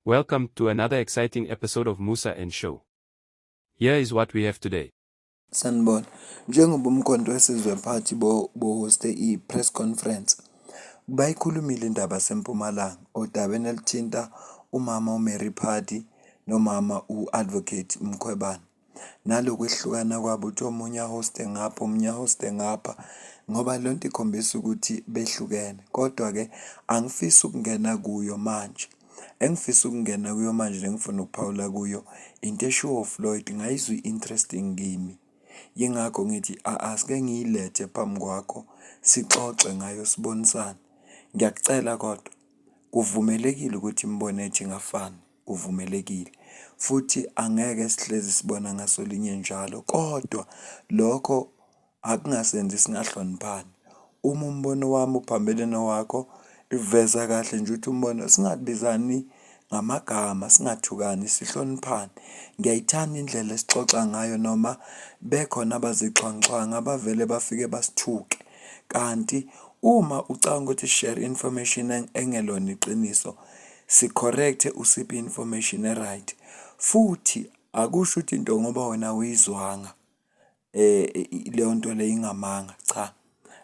Welcome to another exciting episode of Musa and Show. Here is what we have today. Sanibona. Njengoba uMkhonto weSizwe Party bo-hoste i-press conference, bayikhulumile indaba yaseMpumalanga odabeni oluthinta umama uMary Phadi nomama u-Advocate Mkhwebane. Nalokwehlukana kwabo ukuthi omunye ahoste ngapha, omunye ahoste ngapha ngoba le nto ikhombisa ukuthi behlukene. Kodwa-ke angifisi ukungena kuyo manje. Engifisa ukungena kuyo manje nengifuna ukuphawula kuyo into eshiwo uFloyd ngayizwa i-interesting kimi. Yingakho ngithi asike ngiyilethe phambi kwakho sixoxe ngayo sibonisane. Ngiyakucela kodwa kuvumelekile ukuthi imibono yethu ingafani, kuvumelekile. Futhi angeke sihlezi sibona ngasolinye njalo kodwa lokho akungasenzi singahloniphani. Uma umbono wami uphambene nowakho, veza kahle nje ukuthi umbono singabizani ngamagama, singathukani, sihloniphane. Ngiyayithanda indlela esixoxa ngayo noma bekhona abazixhwanguxhwangu abavele bafike basithuke. Kanti uma ucabanga ukuthi share information engelona iqiniso, si-correct-e usiphe i-information e-right. Futhi akusho ukuthi into ngoba wena awuyizwanga leyo nto leyo ingamanga, cha.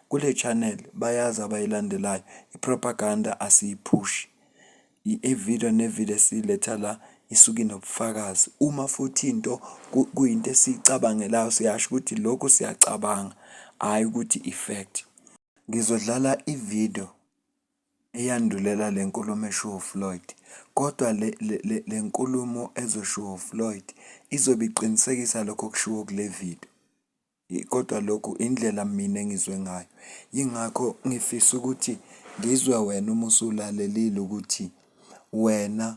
Kule channel bayazi abayilandelayo, i-propaganda asiyiphushi. I-video ne-video esiyiletha la isuke inobufakazi. Uma futhi into kuyinto esiyicabangelayo siyasho ukuthi lokhu siyacabanga, hhayi ukuthi i-fact. Ngizodlala i-video eyandulela le nkulumo eshiwo uFloyd. Kodwa le le le nkulumo ezoshiwo uFloyd izobe iqinisekisa lokho okushiwo kule video. Kodwa lokhu indlela mina engizwe ngayo. Yingakho ngifisa ukuthi ngizwe wena uma usulalelile ukuthi wena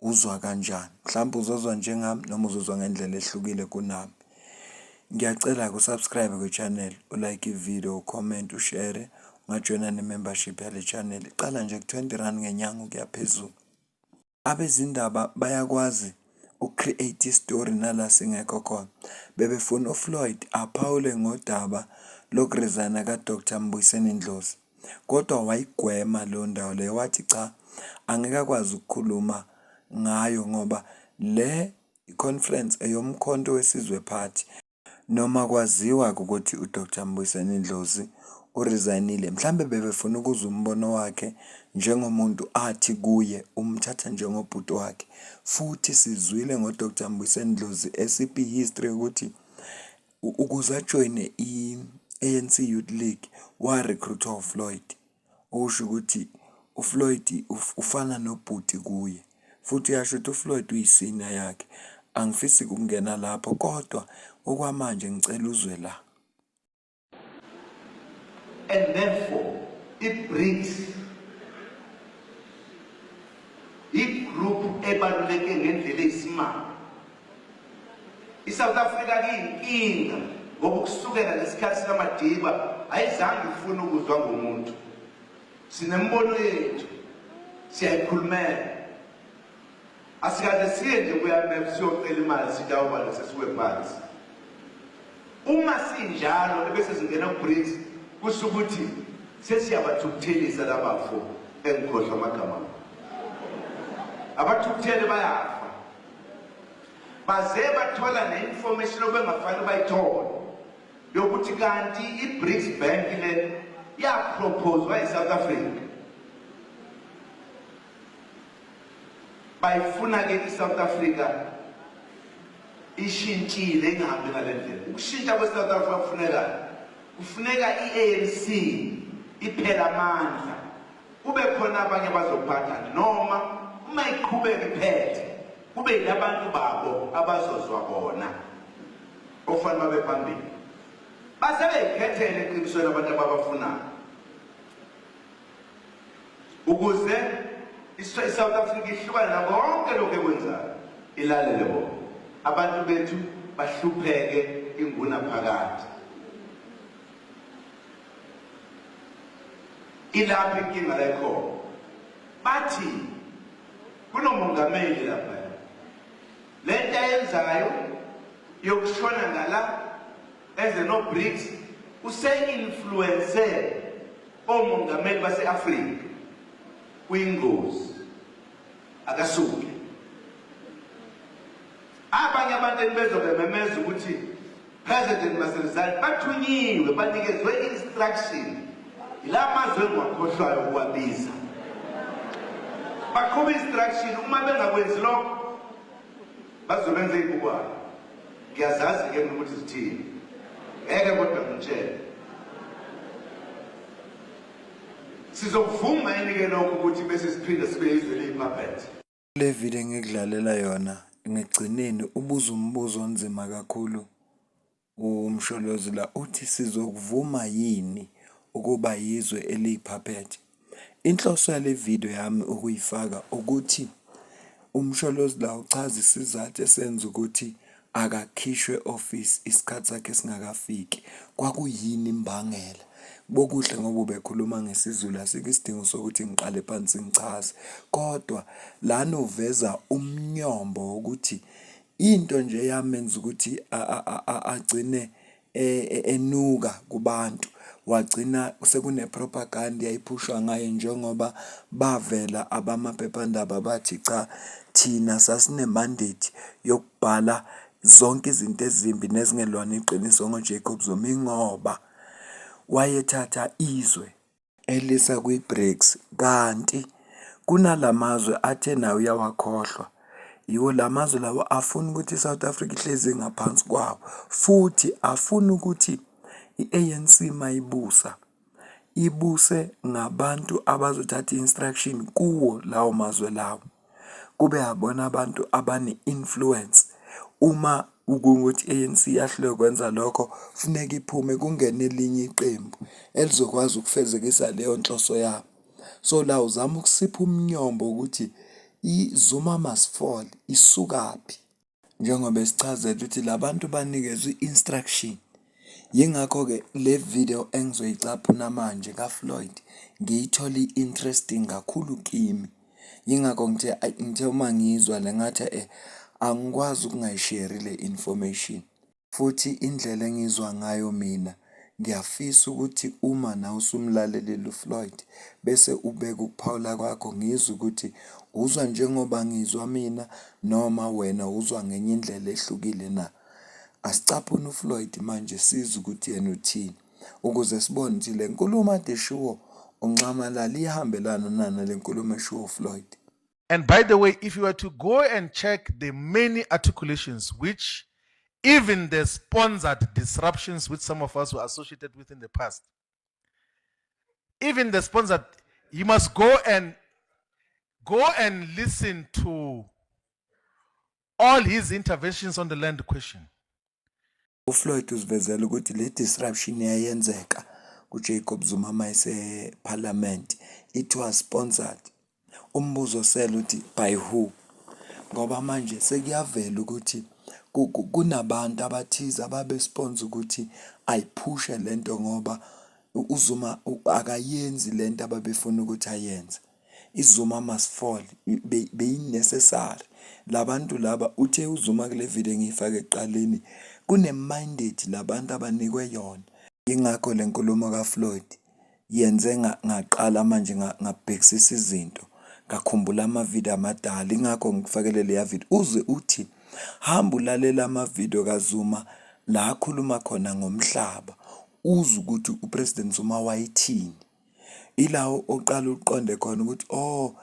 uzwa kanjani. Mhlawumbe uzozwa njengami noma uzozwa ngendlela ehlukile kunami. Ngiyacela-ke u-subscribe kwi-channel, u-like i-video, u-comment, ushare, ungajoyina ne-membership yale channel. Iqala nje ku-R20 ngenyanga ukuya phezulu. Abezindaba bayakwazi uku-create i-story nala singekho khona. Bebefuna uFloyd aphawule ngodaba loku-resign-a ka-Dr Mbuyiseni Ndlozi. Kodwa wayigwema leyo ndawo leyo wathi cha angeke akwazi ukukhuluma ngayo ngoba le conference eyoMkhonto weSizwe Party. Noma kwaziwa-ke ukuthi uDr Mbuyiseni Ndlozi u-resign-ile, mhlambe bebefuna ukuzwa umbono wakhe njengomuntu athi kuye umthatha njengobhuti wakhe. Futhi sizwile ngoDr Mbuyiseni Ndlozi esipha i-history yokuthi ukuze ajoyine i-ANC Youth League wa-recruit-wa uFloyd. Okusho ukuthi uFloyd ufana nobhuti kuye. Futhi uyasho ukuthi uFloyd uyi-senior yakhe. Angifisi ukungena lapho kodwa okwamanje ngicela uzwe la. And therefore, i-BRICS i-group ebaluleke ngendlela eyisimanga. I-South Africa kuyinkinga ngoba ukusukela ngesikhathi sikaMadiba ayizange ifune ukuzwa ngomuntu. Sinembono yethu, siyayikhulumela. Asikaze siye nje kuya-IMF siyocela imali sithi awubale sesiwe phansi. Uma sinjalo ebese singena ku-BRICS kusho ukuthi sesiyabathukuthelisa labafo engikhohlwa amagama abo. Abathukuthele bayafa. Baze bathola ne-information obengafanele bayithole yokuthi kanti i-BRICS Bank le yaproposwa i-South Africa. Bayifuna ke i-South Africa ishintshile ingahambi ngale ndlela. Ukushintsha kwe-South Africa kufuneka kufuneka i-ANC iphele amandla kube khona abanye abazophatha noma uma iqhubeka iphethe kube yilabantu babo abazozwa bona okufanele babe phambili base beyikhethele eqinisweni abantu ababafunayo ukuze i-South Africa ihlukane nako konke lokhu ekwenzayo ilalele bona abantu bethu bahlupheke inguna phakathi ilapho inkinga la ikhona bathi kunomongameli lapha lento ayenzayo yokushona ngala eze no BRICS use-influence omongameli base-Afrika kuyingozi. Akasuke. Abanye abantu enibezwa bememeza ukuthi president must resign bathunyiwe, banikezwe instruction ila mazwe engiwakhohlwayo ukuwabiza. Baqhuba instruction, uma bengakwenzi lokho bazobenza iy'bukwayo. Ngiyazazi-ke mina ukuthi zithini, ngeke kodwa ngitshele. Sizokuvuma yini-ke lokho ukuthi bese siphinde sibe yizwe eliyi-puppet? Kule video engikudlalela yona ngekugcineni ubuza umbuzo onzima kakhulu uMsholozi la, uthi sizokuvuma yini ukuba yizwe eliyi-puppet? Inhloso yale video yami ukuyifaka ukuthi uMsholozi la uchaza isizathu esenza ukuthi akakhishwe office isikhathi sakhe singakafiki. Kwakuyini imbangela? Bokuhle ngoba ubekhuluma ngesiZulu, asikho isidingo sokuthi ngiqale phansi ngichaze. Kodwa lana uveza umnyombo wokuthi into nje yamenza ukuthi agcine enuka kubantu, wagcina sekune-propaganda eyayiphushwa ngaye njengoba bavela abamaphephandaba bathi cha, thina sasine-mandate yokubhala zonke izinto ezimbi nezingelona iqiniso ngoJacob Zuma, ingoba wayethatha izwe elisa kwi-BRICS, kanti kunalamazwe athe naye uyawakhohlwa. Yiwo la mazwe lawa afuna ukuthi i-South Africa ihlezi ingaphansi kwawo, futhi afuna ukuthi i-ANC mayibusa ibuse ngabantu abazothatha i-instruction kuwo lawo mazwe lawo, kube abona abantu abane-influence. Uma ukuthi i-ANC yahluleka ukwenza lokho, funeka iphume kungene elinye iqembu elizokwazi ukufezekisa leyo nhloso yabo. So la uzama ukusipha umnyombo ukuthi i-Zuma must fall isukaphi, njengoba esichazela ukuthi labantu banikezwe i-instruction. Yingakho-ke le video engizoyicaphuna manje kaFloyd ngiyithole i-interesting kakhulu kimi. Yingakho ngithe ngithe uma ngiyizwa le ngathi angikwazi ukungayisheri le information. Futhi indlela engizwa ngayo mina, ngiyafisa ukuthi uma nawe usumlalelile uFloyd bese ubeka ukuphawula kwakho, ngizwe ukuthi uzwa njengoba ngizwa mina noma wena uzwa ngenye indlela ehlukile na. Asicaphune uFloyd manje sizwe ukuthi yena uthini, ukuze sibone ukuthi le nkulumo ade eshiwo uNxamalala iyahambelana na nale nkulumo eshiwo uFloyd. And by the way, if you were to go and check the many articulations which even the sponsored disruptions which some of us were associated with in the past, even the sponsored, you must go and listen to all his interventions on the land question. UFloyd usivezela ukuthi le disruption eyayenzeka kuJacob Zuma mayese-parliament, it was sponsored. Umbuzo sele uthi by who? Ngoba manje sekuyavela ukuthi kunabantu abathize ababe-sponsor ukuthi ayiphushe lento, ngoba uZuma akayenzi lento ababefuna ukuthi ayenze. IZuma must fall beyi-necessary. Labantu laba uthe uZuma kule video engiyifake ekuqaleni kune-mandate labantu abanikwe yona. Yingakho le nkulumo kaFloyd yenze ngaqala manje ngabhekisisa izinto, ngakhumbula amavidiyo amadala. Ingakho ngikufakele leya video, uze uthi hamba ulalela amavidiyo kaZuma la akhuluma khona ngomhlaba, uzwe ukuthi uPresident Zuma wayethini. Ila oqala uqonde khona ukuthi oh,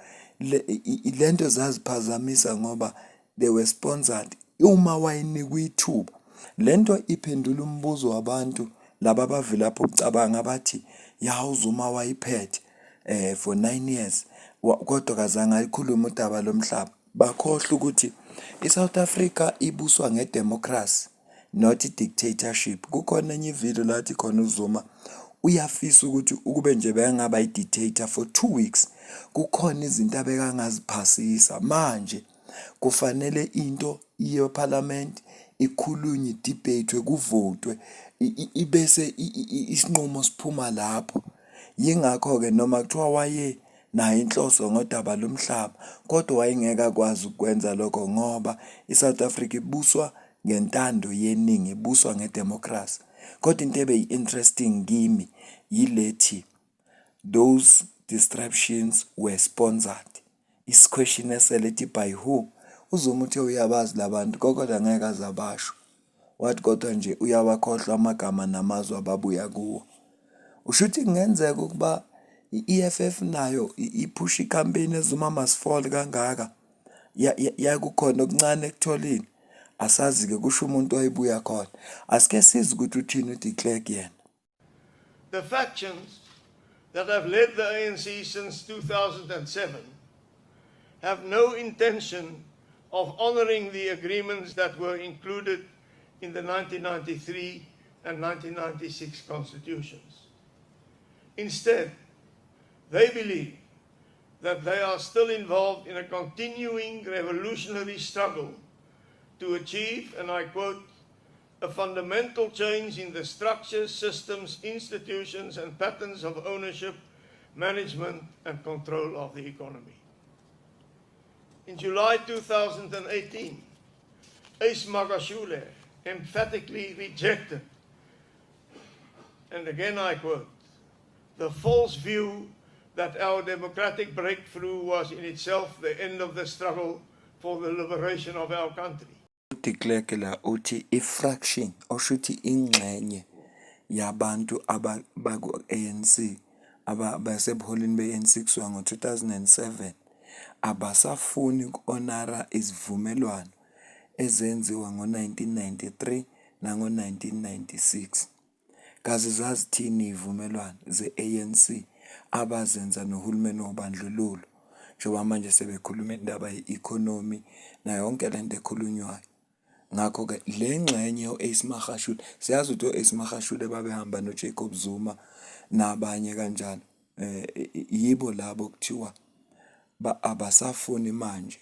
lento zaziphazamisa ngoba they were sponsored. Uma wayenikwa ithuba, lento iphendula umbuzo wabantu laba abavilapha ukucabanga abathi ya, uZuma wayiphethe for 9 years kodwa kazange ayikhulume udaba lomhlaba. Bakhohlwa ukuthi iSouth Africa ibuswa ngedemocracy, not i-dictatorship. Kukhona enye ividiyo la athi khona uZuma uyafisa ukuthi ukube nje bekangaba i-dictator for 2 weeks, kukhona izinto abekangaziphasisa. Manje kufanele into iye eParliament, ikhulunywe, i-debate, kuvotwe, ibese isinqumo siphuma lapho. Yingakho-ke noma kuthiwa waye nayo inhloso ngodaba lomhlaba, kodwa wayengeke akwazi ukukwenza lokho ngoba iSouth Africa ibuswa ngentando yeningi, ibuswa ngedemocracy. Kodwa into ebeyi-interesting kimi yilethi, those disruptions were sponsored. Isiquestion esele ethi by who? UZuma uthe uyabazi labantu kodwa ngeke aze abasho. Wathi kodwa nje uyawakhohlwa amagama namazwe ababuya kuwo. Ushuthi kungenzeka ukuba i-EFF nayo iphusha i-campaign eZuma must fall kangaka. Yakukhona okuncane ekutholile. Asazi-ke kusho umuntu owayebuya khona. Asike sizwe ukuthi uthini uDe Klerk yena. The factions that have led the ANC since 2007 have no intention of honoring the agreements that were included in the 1993 and 1996 constitutions. Instead, they believe that they are still involved in a continuing revolutionary struggle to achieve, and I quote, a fundamental change in the structures, systems, institutions, and patterns of ownership, management, and control of the economy. In July 2018, Ace Magashule emphatically rejected, and again I quote, the false view that our democratic breakthrough was in itself the end of the struggle for the liberation of our country. De Klerk la uthi i-fraction osho ukuthi ingxenye yabantu abaku-ANC abasebuholini be-ANC kusuka ngo-2007 abasafuni uku-honora izivumelwano ezenziwa ngo-1993 nango-1996. Kazi zazithini iy'vumelwano ze-ANC abazenza nohulumeni wobandlululo njengoba manje sebekhuluma indaba ye-economy nayo yonke lento ekhulunywayo. Ngakho-ke le ngxenye o-Ace Magashule, siyazi ukuthi o-Ace Magashule babehamba noJacob Zuma nabanye kanjalo. Yibo labo kuthiwa abasafuni manje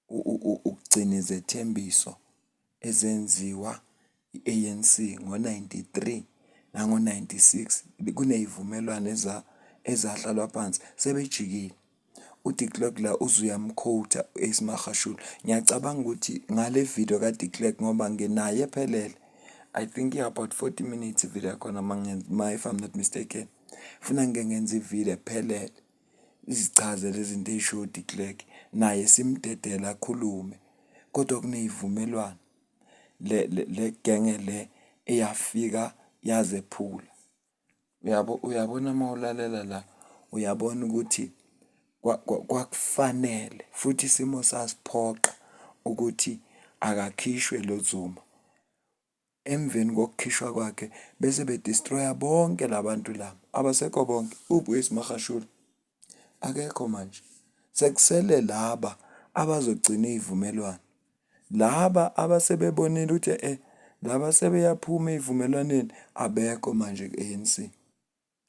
ukugcina izethembiso ezenziwa i-ANC ngo-93 nango-96 kuney'vumelwano ezahlalwa phansi sebejikile. UDe Klerk la uze uyamquote u-Ace Magashule. Ngiyacabanga ukuthi ngale video kaDe Klerk ngoba nginayo ephelele, I think i-about 40 minutes ivideo yakhona ma if I'm not mistaken. Funa ngike ngenze ivideo ephelele izichaze lezi zinto ey'shiwo uDe Klerk naye simdedele akhulume kodwa kuney'vumelwano le le genge le eyafika yazephula. Uyabo uyabona uma ulalela la uyabona ukuthi kwakufanele futhi isimo sasiphoqa ukuthi akakhishwe lo Zuma. Emveni kokukhishwa kwakhe bese bedestroya bonke labantu laba abasekho bonke. Uphi u-Ace Magashule? Akekho manje. Sekusele laba abazogcina iy'vumelwano. Laba abasebebonile ukuthi laba sebeyaphuma ey'vumelwaneni abekho manje ku-ANC.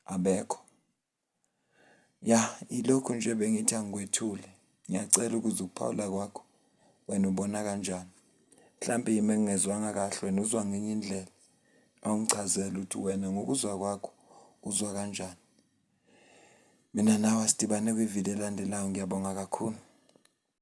Abekho. Ya, ilokhu nje bengithi angikwethule. Ngiyacela ukuzwa ukuphawula kwakho. Wena ubona kanjani? Mhlampe yimi engingezwanga kahle wena uzwa ngenye indlela. Awungichazele ukuthi wena ngokuzwa kwakho uzwa kanjani. Mina nawe asidibane kwividiyo elandelayo. Ngiyabonga kakhulu.